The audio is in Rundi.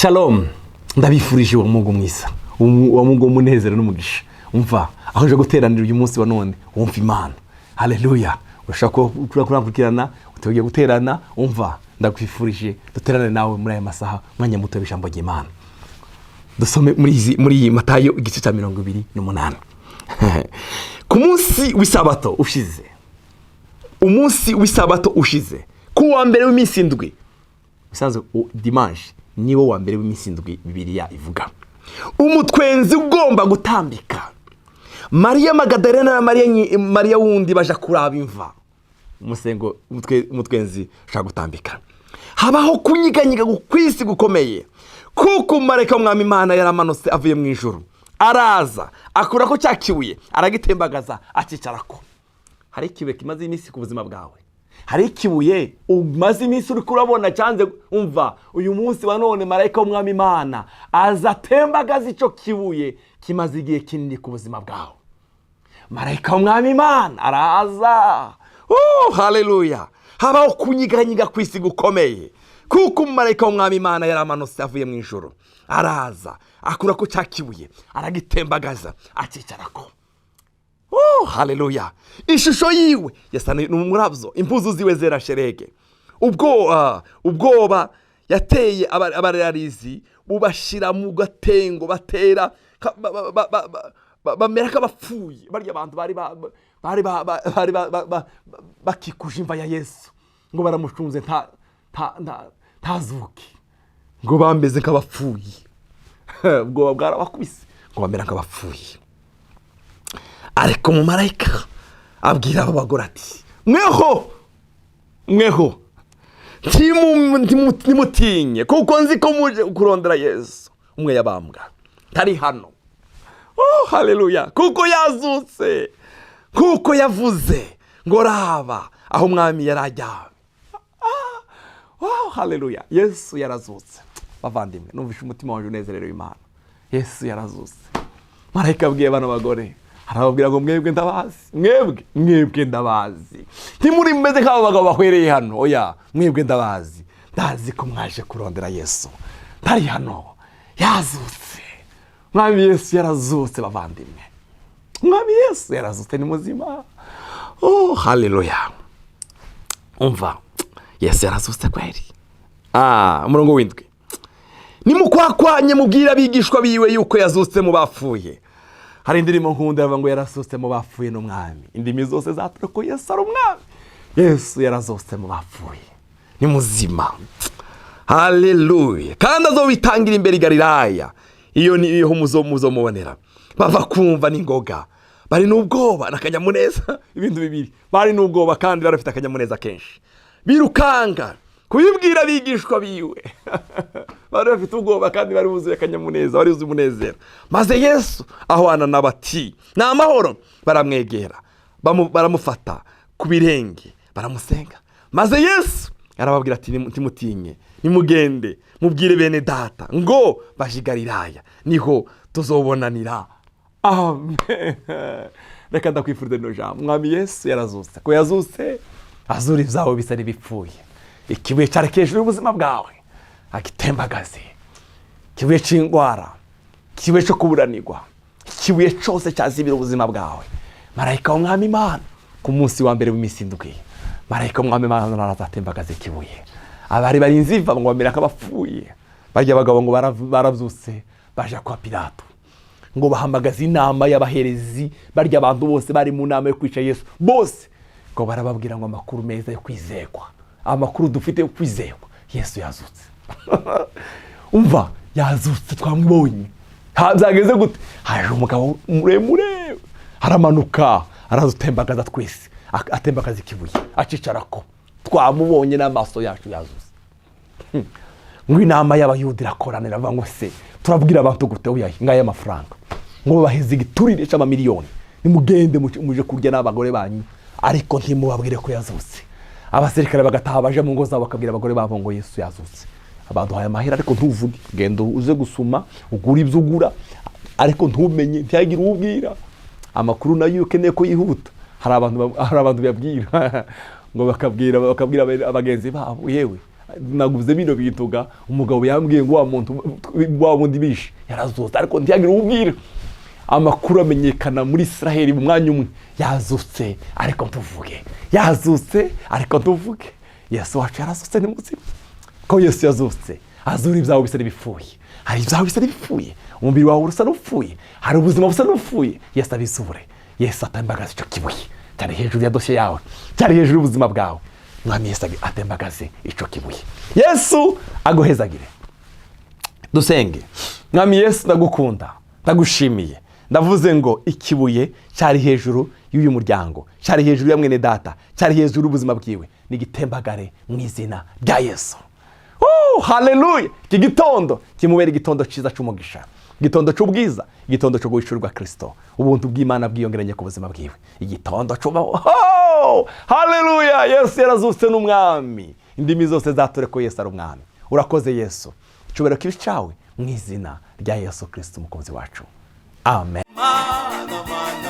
Shalom, ndabifurije uwo Mungu mwiza, uwo Mungu w'umunezero n'umugisha. Umva aho uje guteranira uyu munsi wa none, wumva Imana. Haleluya! Urashobora kuba kurakurikirana uteguye guterana. Umva, ndakwifurije duterane nawe muri aya masaha, umwanya muto w'ijambo ry'Imana. Dusome muri iyi Matayo igice cya 28. Ku munsi w'isabato ushize, umunsi w'isabato ushize, ku wa mbere w'iminsi 7 usanzwe, dimanche niwo wa mbere w'iminsi 7 Bibiliya ivuga, umutwenzi ugomba gutambika, Mariya Magadalena na Mariya wundi baja kuraba imva. Umusengo umutwenzi ushaka gutambika, habaho kunyiganyiga kw'isi gukomeye, kuko umumarayika w'Umwami Imana yaramanutse avuye mu ijuru, araza akurako cya kibuye, aragitembagaza, akicarako. Hari ikibuye kimaze iminsi ku buzima bwawe, hari ikibuye umaze iminsi uri kurabona cyanze. Umva, uyu munsi wa none marayika w'Umwami Imana aza atembagaza icyo kibuye kimaze igihe kinini ku buzima bwawe. Marayika w'Umwami Imana araza. Oh, haleluya! Habaho kunyiganyiga ku isi gukomeye, kuko umumarayika w'Umwami Imana yaramanutse avuye mu ijuru, araza akura ko cya kibuye, aragitembagaza, akicarako. Oh, haleluya! Ishusho yiwe yasa n'umurabyo, impuzu ziwe zera sherege. Ubwoba yateye abararizi bubashira mu gatengo, batera bamera nk'abapfuye. Barya abantu bari bakikuje imva ya Yesu ngo baramucunze ntazuke, ngo bameze nk'abapfuye. Ubwoba bwarabakubise ngo bamera nk'abapfuye. Ariko umumarayika abwira abo bagore ati: "Mweho, mweho, ntimutinye, kuko nzi ko muje kurondera Yesu umwe yabambwa. Ntari hano." Oh, haleluya! Kuko yazutse, kuko yavuze ngo: "Raba aho Umwami yari ajyamye." Oh, haleluya! Yesu yarazutse, bavandimwe. Numvishe umutima wanjye unezerewe Imana. Yesu yarazutse. Marayika abwiye bano bagore, arababwira ngo: "Mwebwe ndabazi, mwebwe, mwebwe ndabazi, ntimuri mumeze nk'abo bagabo bahwereye hano. Oya, mwebwe ndabazi, ndazi ko mwaje kurondera Yesu. Ntari hano, yazutse." Mwami Yesu yarazutse, bavandimwe. Mwami Yesu yarazutse, ni muzima. Oh, haleluya! Umva, Yesu yarazutse kweri. Umurongo w'indwi: "Nimukwakwanye mubwire abigishwa biwe yuko yazutse mu bapfuye." Hari indirimbo nkunda yavuga ngo: "Yarazutse mu bapfuye n'umwami." Indimi zose zatura ko Yesu ari umwami. Yesu yarazutse mu bapfuye, ni muzima. Haleluya! "Kandi azobitangira imbere i Galilaya, iyo niyo muzomubonera." Bava kumva n'ingoga, bari n'ubwoba n'akanyamuneza, ibintu bibiri. Bari n'ubwoba kandi bari bafite akanyamuneza kenshi, birukanga kubibwira abigishwa biwe. Bari bafite ubwoba kandi bari buzuye akanyamuneza, bari buzuye umunezero. Maze Yesu ahwana nabo ati: "Ni amahoro." Baramwegera, baramufata ku birenge, baramusenga. Maze Yesu arababwira ati: "Ntimutinye, nimugende mubwire bene data ngo baje i Galilaya, niho tuzobonanira." Amen. Reka ndakwifuriza rino jambo: Mwami Yesu yarazutse. Ko yazutse, azura ibyawe bisa n'ibipfuye. Ikibuye cyari hejuru y'ubuzima bwawe agitembagaze, ikibuye cy'indwara, ikibuye cyo kuburanirwa, ikibuye cyose cyazibira ubuzima bwawe. Marayika w'Umwami Imana, ku munsi wa mbere w'iminsi 7, marayika w'Umwami Imana arazatembagaza ikibuye. Abari barinze iva ngo bamera nk'abapfuye. Barya abagabo ngo barabyutse, baja kwa Pilato, ngo bahamagaze inama y'abaherezi. Barya abantu bose bari mu nama yo kwica Yesu bose, ngo barababwira ngo: "Amakuru meza yo kwizerwa, amakuru dufite yo kwizerwa, Yesu yazutse." Umva, yazutse, twamubonye. Byageze gute? Haje umugabo muremure, aramanuka, arazutembagaza twese, atembagaza ikibuye, acicarako. Twamubonye n'amaso yacu, yazutse. Ngo inama y'Abayuda irakoranira, bavuga ngo: "Se turabwira abantu gute?" "Oya, ngaya amafaranga." Ngo baheze igiturire cy'amamiliyoni: "Nimugende muje kurya n'abagore banyu, ariko ntimubabwire ko yazutse." Abasirikare bagataha, baje mu ngo zabo, bakabwira abagore babo ngo: "Yesu yazutse, baduhaye amahera, ariko ntuvuge. Genda uze gusuma, ugura ibyo ugura, ariko ntumenye, ntihagire uwubwira." Amakuru nayo ukeneye ko yihuta, hari abantu biyabwira, ngo bakabwira abagenzi babo: "Yewe." Naguze bino bintu ga umugabo yambwiye ngo wa muntu wa wundi bishe yarazutse, ariko ntiyagire uwubwira. Amakuru amenyekana muri Israheli mu mwanya umwe: "Yazutse, ariko ntuvuge. Yazutse, ariko ntuvuge. Yesu wacu yarazutse, ni muzima." Ko Yesu yazutse, azura ibyawe bisa n'ibipfuye. Hari ibyawe bisa n'ibipfuye, umubiri wawe usa n'upfuye, hari ubuzima busa n'upfuye. Yesu abizure. Yesu atembagaze icyo kibuye cyari hejuru ya dosiye yawe, cyari hejuru y'ubuzima bwawe. Mwami Yesu atembagaze icyo kibuye. Yesu aguhezagire. Dusenge. Mwami Yesu, ndagukunda, ndagushimiye. Ndavuze ngo ikibuye cyari hejuru y'uyu muryango, cyari hejuru ya mwene data, cyari hejuru y'ubuzima bwiwe, nigitembagare mu izina rya Yesu. Oh, haleluya! Iki gitondo kimubera igitondo cyiza cy'umugisha, igitondo cy'ubwiza, igitondo cyo guhishurwa Kirisito, ubuntu bw'Imana bwiyongeranye ku buzima bwiwe, igitondo cy'ubaho. Oh, haleluya! Yesu yarazutse, n'umwami. Indimi zose zature ko Yesu ari umwami. Urakoze Yesu, icyubahiro kibi cyawe, mu izina rya Yesu Kirisito umukunzi wacu, amen. Mana, Mana.